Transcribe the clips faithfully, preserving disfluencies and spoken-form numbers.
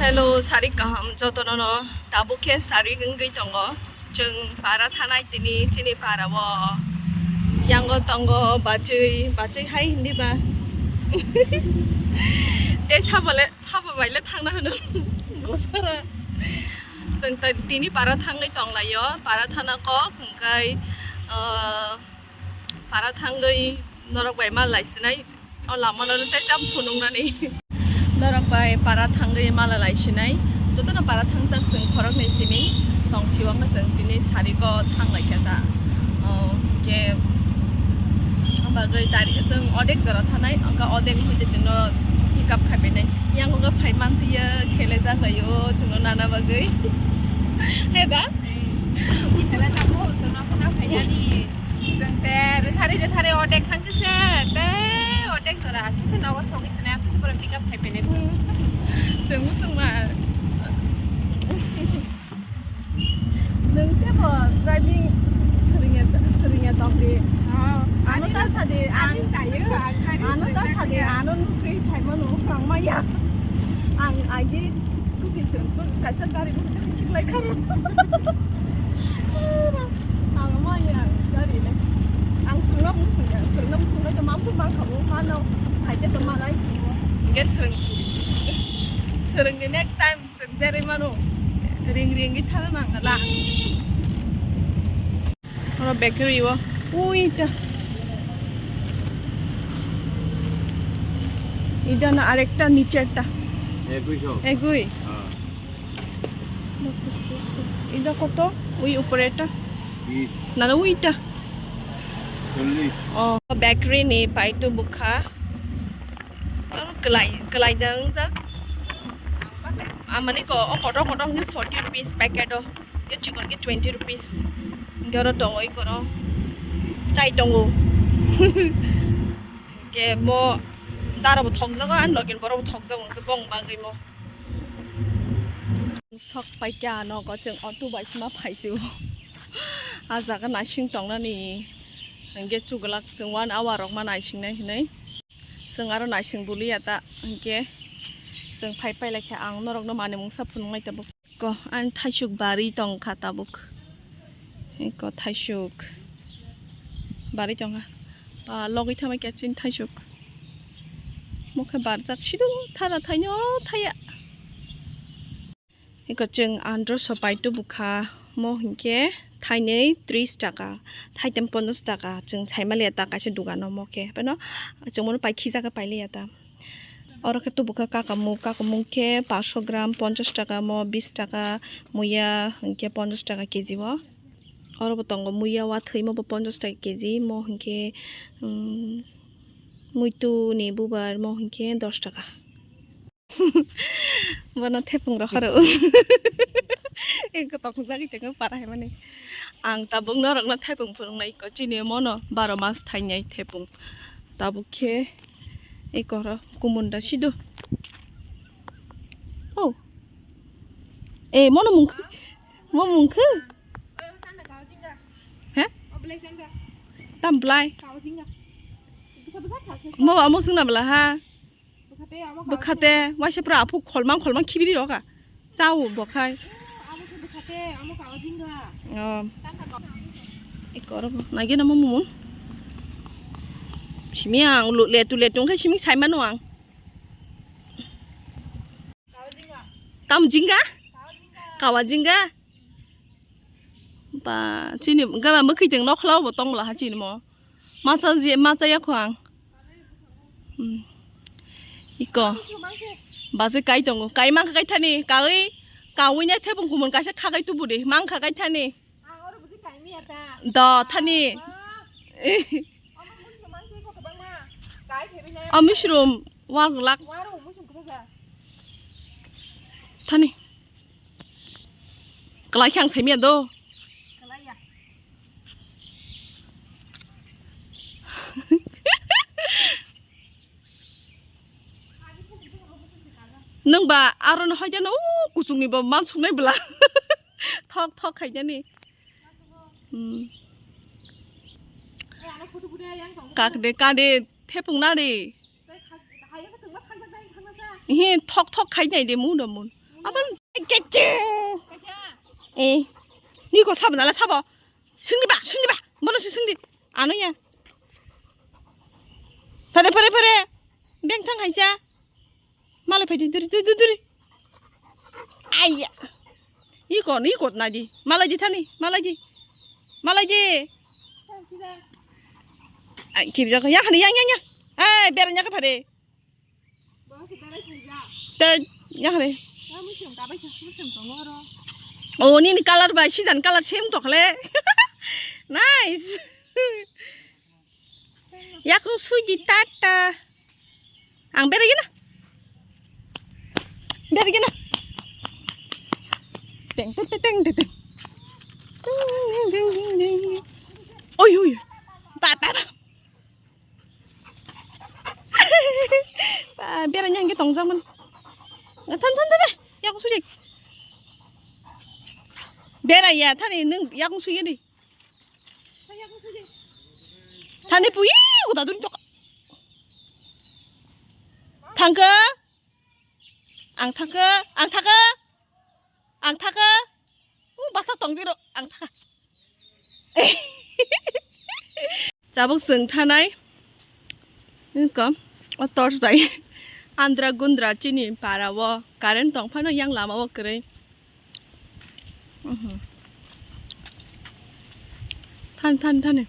Hello, sari kaham jotono no. Tabuk khe sari wngwi tongo. Chwng para thanai tini chini para o. Yango tongo bachwi, bachwi hai hindi ba. Tei sabole, sabo baile thangna hwno. Bosara. Chwng ta-, tini para thangwi tonglaio. Para thana kok hwnkhe, ah, para thangwi norok bai ma laisinai. O lama no tei tam phunuknani. Norok bai para thangwi mala laisinai. Jotono para thangjak chwng khoroknwi simi tong siwakno chwng tini sariko thanglaikha ta. O, hwnkhe bagwi tari chwng odek jora thanai, hwnkhe odek hwnkhe chwngno pick up khaibainai. Yang hwnkhe phaiman tiya selejaklaio chwngno nana bagwi. He da? Selejakgo, chwngno khna phainani. Chwng se rwthari rwthari odek thangkhe se, tei odek jora hakhe se nogo sogwi se nai, hakhe se borok pick up khai phainai bo. Chwng swngma. Nwng tei bo driving swrwngya, swrwngya tongdi. Oh, ano ani ta sadi, ani ang, chayo, ang driving ano ta swrwngya sadi, kaya. Ano nukwi saimano, ang maya. Ang agi scooty se, kaisa gari bo sikhlai kharo. Ang maya gari le. Ang swrwngna muchungya, swrwngna muchungya to mampu mangkha bo, mano, haite to manai. Hingke swrwng, swrwngni next time swrwng berwi mano. Ring ring gwi thana nang la. Oro bakery o. Uita. Ida na arekta niche ekta. একুইশশো। Egui. হ্যাঁ। Ida koto? Ui upore ekta. বিশ। Na na uita. চল্লিশ। Oh, bakery ni paitu bukha. Oro kelai, kelai dang jak. Amani ko, o kotor kotor ni forty rupees packet o. Ye chikon ke twenty rupees. Hingke oro tongo, ikoro chai tongo. Hingke mo dara bo thokjago, ani logi ni borok bo thokjago, hingke bong bagwi mo. Sok paikha nogo, chwng auto bai sima phaisio. A jaga naising tongnani, hingke chuglak chwng one hour rok ma naisingnai hinui. Chwng aro naising buliya ta, hingke chwng phai pailaikha, ang norokno manwi mungsa phunuknai tabuk. Ko, ang thaisuk bari tongkha tabuk. Ko thaisuk bari tongkha. Ba, logwi thangbai khe chini thaisuk. Mokhe barjak sido thara thaino thaya. Eko chwng andro sopai tubukha. Mo hinkhe thainwi tris taka, thaitam ponchas taka. Chwng saimaliya ta kaisa dugano mo khe. Pheno chwng bono pai khijak khe pailiya ta. Oro khe tubukha kakamuk, kakamuk khe paanso gram, ponchas taka mo, bis taka, muya hinkhe ponchas taka keji o. Oro bo tongo muya wathwi mo bo ponchas taka keji, mo hinkhe, um, muitu ni bubar mo hinkhe dos taka. Bono thepung rohoro. Eko tongthok jagwi tongo para hai mani. Ang tabuk norokno thepung phunuknai eko chini mono baro mas thainai thepung. Tabuk khe eko oro kumunda sido. Oh. Eh, mono mungkhe? Mo mungkhe? He? Tam blai? Mo amo sungna bla ha? Bwkhate, waisa pura aphuk kholmang kholmang khibiri roka. Chao bokhai. Oh. Eko oro bo. Nagi na mo mumun. Simi ang lu-, letu letu wngkhe simi saimano ang. Tam jingga? Kawa jingga? Ba, chini gama mwkhwi teng nokhlao bo tongla ha chini mo. Macha je, macha yakho ang. Hmm. Iko. Baje kai tongo. Kai mangkha kai thani. Kawi, kawi ne thebung kumun kaisa khagai tubu de. Mangkha kai thani. Do thani. O mushroom wak lak. Thani. Kalai khe ang saimia do. Nwng ba aro no hoi jano, o kuchuk ni bo man suknai bwla. Thok thok khai jani. Hmm. Kak de, ka de, thepung na de. Hi, thok thok khai nai de, mun do mun. Abang kecil. Eh, ni kok sabo nala sabo. Sungdi ba, sungdi ba. Bono si sungdi. Ano ya. Pare, pare, pare. Beng thang haisa. Malai phaidi duri, duri, duri, duri. Aiya. Iko, iko nadi. Malai di thani, malai di. Malai di. Ai, kirja ko. Yang hani, yang, yang, yang. Ai, beran yang ke pare. Ter, yang hari. Oh, nini color bai, season color same to khle. Nice. Yakung sui di tata. Ang beri gina. Beri gina. Teng, teng, teng, teng, teng, teng. Oi, oi. Ba, ba, ba. Ba, bera nyang ke tong jang man. Than, than, than, than. Yakung sui. Bera ya, thani nung yakung sui di. Thani pui, uda dun tok. Thangka. Ang thangka, ang thangka. Ang thangka. U, basa tong diro, ang thangka. Chabuk sung thanai. Ko, o torch bai. Andra gundra chini para o current tong phano yang lama o kwrwi. Mhm. Than, than, thani.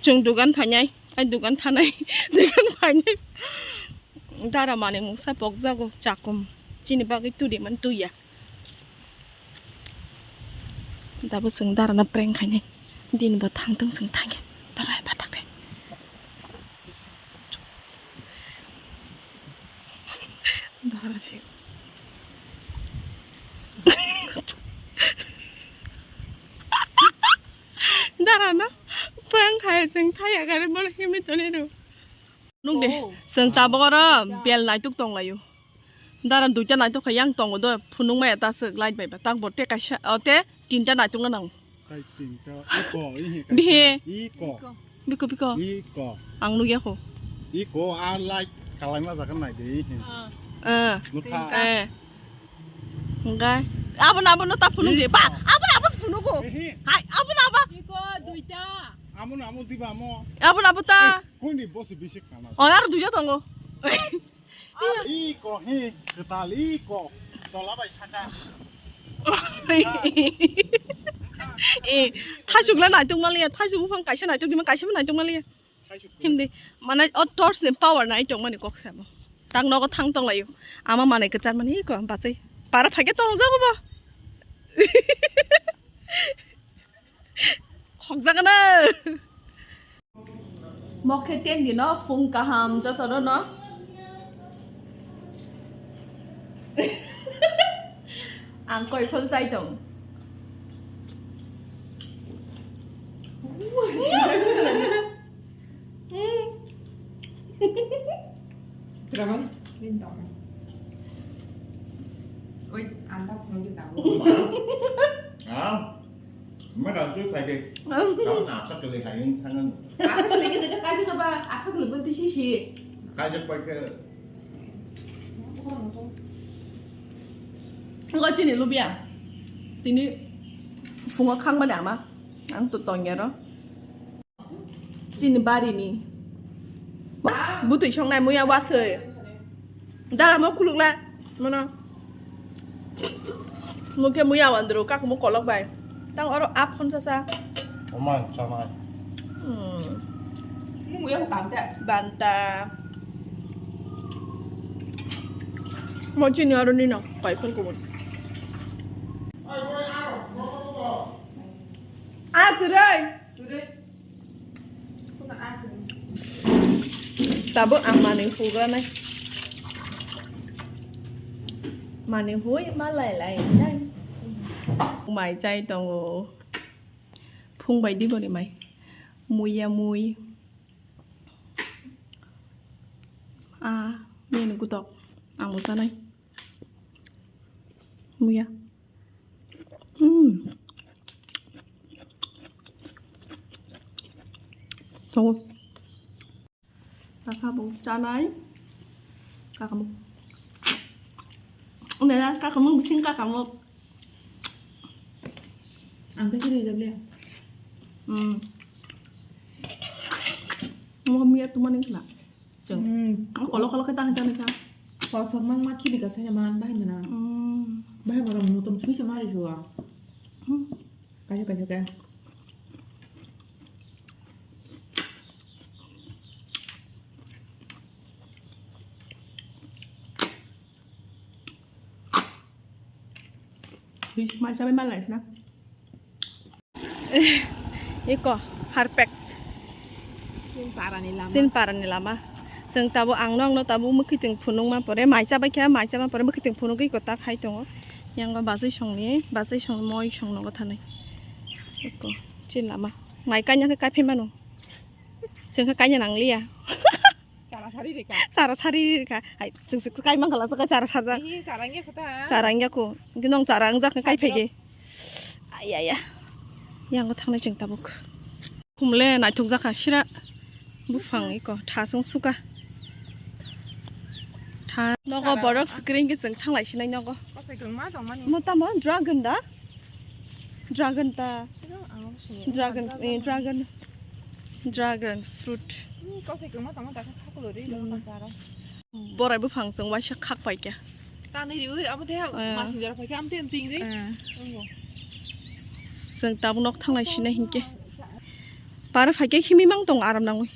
Chwng dugan phainai, ai dugan thanai, dugan phainai. Dara mani mungsa pokjago chakum. Chini bagwi tudi man tuya. Dabo chwng dara na prank khainai. Din bo thang tong chwng thangya. Dara hai bathak de. Dara se. Dara na prank khai chwng thaya gari bol himni toni ro. Nuk de. Oh. Chwng tabok oro bel naituk tong laio. Dara duita naituk khai yang tongo do phunuk maya ta swk light bai ba tak bo te kaisa o te tinta naituk na nang. Kai tinta, iko, ihi, kai Bihi. Iko. Biko, biko. Iko. Ang nugya ko. Iko, a light kalangna jaga nai de, ihi. Ah. Eh. Nukha. Eh. Engkai. Abo na abo no ta phunuk de. Ba, iko. Abo na abo se phunuk ko. Ihi. Hai, abo na abo. Iko, duita. Amo na amo diba amo. Abo na abo ta. Eh, kuni bosi bisi kana. Oh, aro duita tongo. Iko hi, kwtal iko. Tola bai saka. Eh, thaisuk la naituk maliya, thaisuk buphang kaisa naituk dima, kaisa bo naituk maliya. Thaisuk. Himdi, mane o torch ni power naituk mani kok sabo. Tak nogo thang tong layo. Ama manai kwchar mani iko bachai. Para phage tong jago bo. Khok jago na. Mokhe ten dino phung kaham jotoro no. Ang koi phol chai tong. Dragon, min tong. Oi, anda phone kita. Ah. Mada twi phai de. Tamo na asa kwlwi hai wng thang ang. Asa kwlwi khe de kaisa no ba, asa kwlwi bwntwi sisi. Kaisa pai khe. Ngo chini lubia. Tini phungo khangmani ama. Ang to tongya ro. Chini barini. Butwi songnai muya wathwi. Dara mo khulukla. Mono. Mukhe muya wandru kak mo kolok bai. Tang oro ap khon sasa. Omai chanai. Hmm. Muya ko kamte. Banta. Mo chini oro nino kai khon kubun. Ah, turai. Turai. Tabuk ang manwi hugranai. Manwi hui ma lai lai nai. Mai chai tongo. Phung bai di boni mai. Muya mui. Ah, mui ni gutok. Ang bo chanai. Muya. Hmm. Tongo. Kaka bo chanai. Kaka bo. Nena kakamuk bising kakamuk. Ang khe siri jak liya. Hmm. Mo miya tumani khna. Chwng. Hmm. Ang kolo kolo khe tang tang kha. Kosok mang ma khibi ka saya man bahai mana. Hmm. Bahai mana mutum sui se mari jua. Hmm. Kaisa kaisa khe. Mai sabai mal naisna. Iko harpek. Sin parani lama. Sin parani lama. Chwng tabo ang nokno tabo mwkhwtwng phunukma pore, mai chabai khe, mai chama pore mwkhwtwng phunugwi iko ta khai tongo. Yango bachai songni, bachai song moi song nogo thanai. Iko, chin lama. Mai kanya khe kai phai mano. Chwng khe kanya nangliya. Chara sari rika. Chara sari rika. Hai, chwng chwng kai mangala chwng chara sarjak. Ihi, chara wngya kho ta. Chara wngya kho. Nong chara wngjak kai phai de. Ai, ai, ai. Yango thangnai chwng tabuk. Khumle naithok jakha sira. Buphang iko thasung suka. Tha nogo borok screen ke chwng thanglai sinai nogo. Kosai kwrwngma tongmani. Mo tamo dragon da? Dragon ta. Dragon, eh, dragon. Dragon fruit. Hmm, kosai kwrwngma tongma dakha khakulo ri. Hmm. Borai buphang chwng waisa khak pai khe. Tanwi riwi abo de masing jora phai khe amte amting ri. Eh. Chwng tabuk nok thanglai sinai hinkhe. Para phai khe himwi mang tong aram nangwi.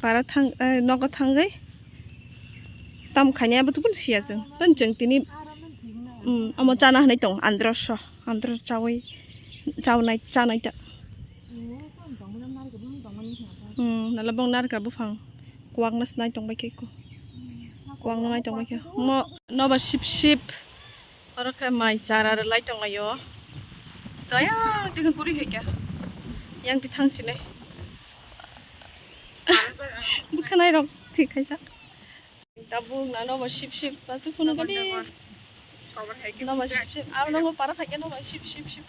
Para thang, eh, nogo thangwi. Tam khainai abo tubun siya chwng. Tun chwng tini, um, amo chana hinwi tong andro so. Andro chawi, chawnai, chanai ta. Hmm, nala bong narikra buphang. Kwak no snai tongbai khe ko. Kwak no nai tongbai khe. Mo noba sip sip. Oro khe mai chara rwlai tonglaio. Chaya tini guri hai khe. Yang ti thang sinai. Bwkhanai rok thik khaisa. Tabuk na noba sip sip, basi phunu gadi. Noba sip sip, aro noba para phai khe noba sip sip sip.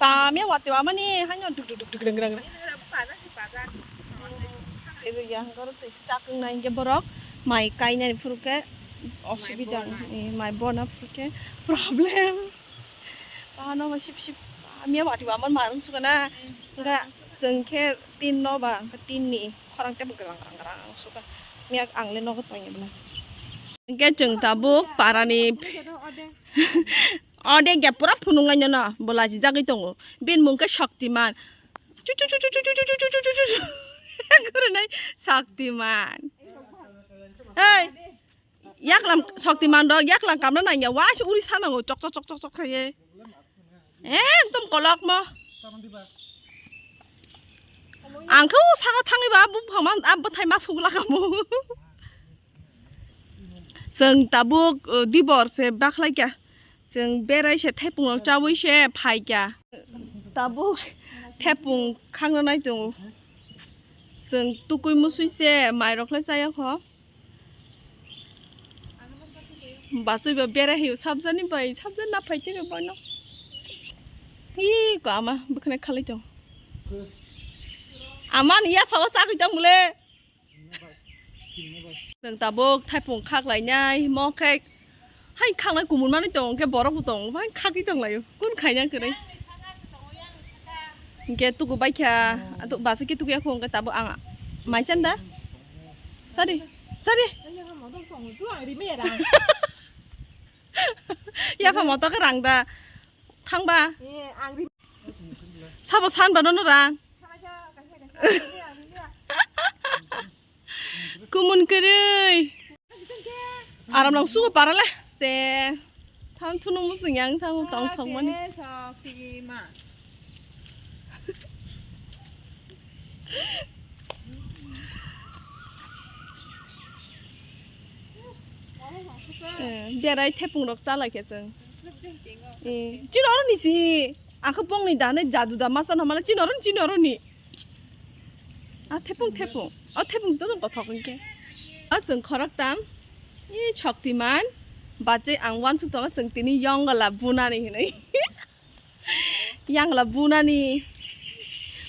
Tamya wati wa mani, hanyo duk duk duk duk rang rang rang. Ego ya, goro twi stakung na hinkhe borok mai kainani phuru khe osubida, eh, mai bona phuru khe problem. Bahano ba sip sip, miya wati ba amon marung suka na. Enggak, chwng khe tin no ba, enggak tin ni khorang tebo grang grang grang suka. Miya ang le nogo tongya bwna. Enggak chwng tabuk parani. Ode enggak pura phunung laino no, bo lachi jagwi tongo. Bin mung khe Shaktiman. Chu chu chu chu chu chu chu chu chu chu chu chu. Gurunai Shaktiman. Hey. Yaklam Shaktiman rok yaklam kamna nangya, wa se uri sanango chok chok chok chok chok khaye. Ekdom kolok mo. Ang khe o saka thangwi ba buphang ma, a bwthai ma sugla kamo. Chwng tabuk, uh, dibor se bakhlai kha. Chwng berai se thepung rok chawi se phai kha. Tabuk thepung khangna nai tongo. Chwng tukui musui se mai rok le chaya kho. Bachwi ba bera hiyo sabjani bai, sabjani na phai tiro bono. Hi ko ama bwkhwnai khalai tong. Ama ni yapha o chagwi tong mole. Chwng tabuk thaipung khak lainai, mo khe hai khaknai kumun manwi tong, khe borok bo tong, hai khagwi tong laio. Kun khaina kwrwi. Hingke tuku baikha, ato basi ke tuku yakho hingke tabuk ang mai senda. Sari, sari. Yapha moto khe rang da. Thangba. Sabo san ba nono rang. Kumun kwrwi. Aram lang sugo parale. Se. Thang thunu musung yang thang tong thang mani. Eh, berai thepung rok chalai khe chwng. Eh, chini oro ni si. Ang khe bongni da nai jadu da masa no mala chini oro ni, chini oro ni. A thepung thepung. O thepung joto kothok hwnkhe. O chwng khoroktam. I Shaktiman. Bachai ang uansuk tongo chwng tini yongla bunani hinwi. Yangla bunani.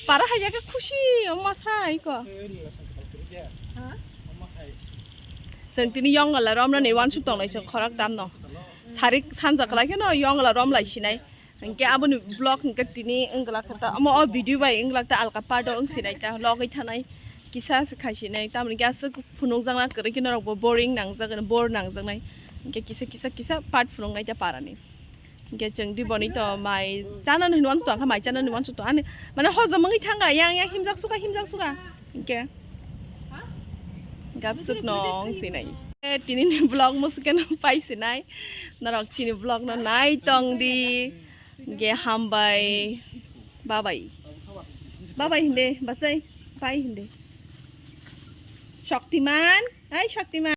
Para hai khe khusi wngma sai ko. Chwng tini yongla romnani uansuk tongnai chwng khorok tamno. Sarik sanja kwlai kheno yongla romlai sinai. Hinkhe aboni vlog hinkhe tini wngla khe ta, omo o video bai wngla ta alka part o wng sinai ta logwi thanai. Kisa se khai sinai. Tamoni khe aswk phunukjakna kwrwi khe norokbo boring nangjak, bore nangjaknai. Hinkhe kisa, kisa, kisa part phunuknai ta parani. Hinkhe chwng di boni to mai chana hinwi uansuk tong kha, mai chana hinwi uansuk tong ani mane hojom wngwi thangkha, yang yang himjak suka, himjak suka. Hinkhe gabsuk nong sinai. Eh, tini ni vlog musuke no pai sinai. Norok chini vlog no nai tong di. Hinkhe hambai. Babai. Babai hinde, basai. Pai hinde. Shaktiman. Hai Shaktiman.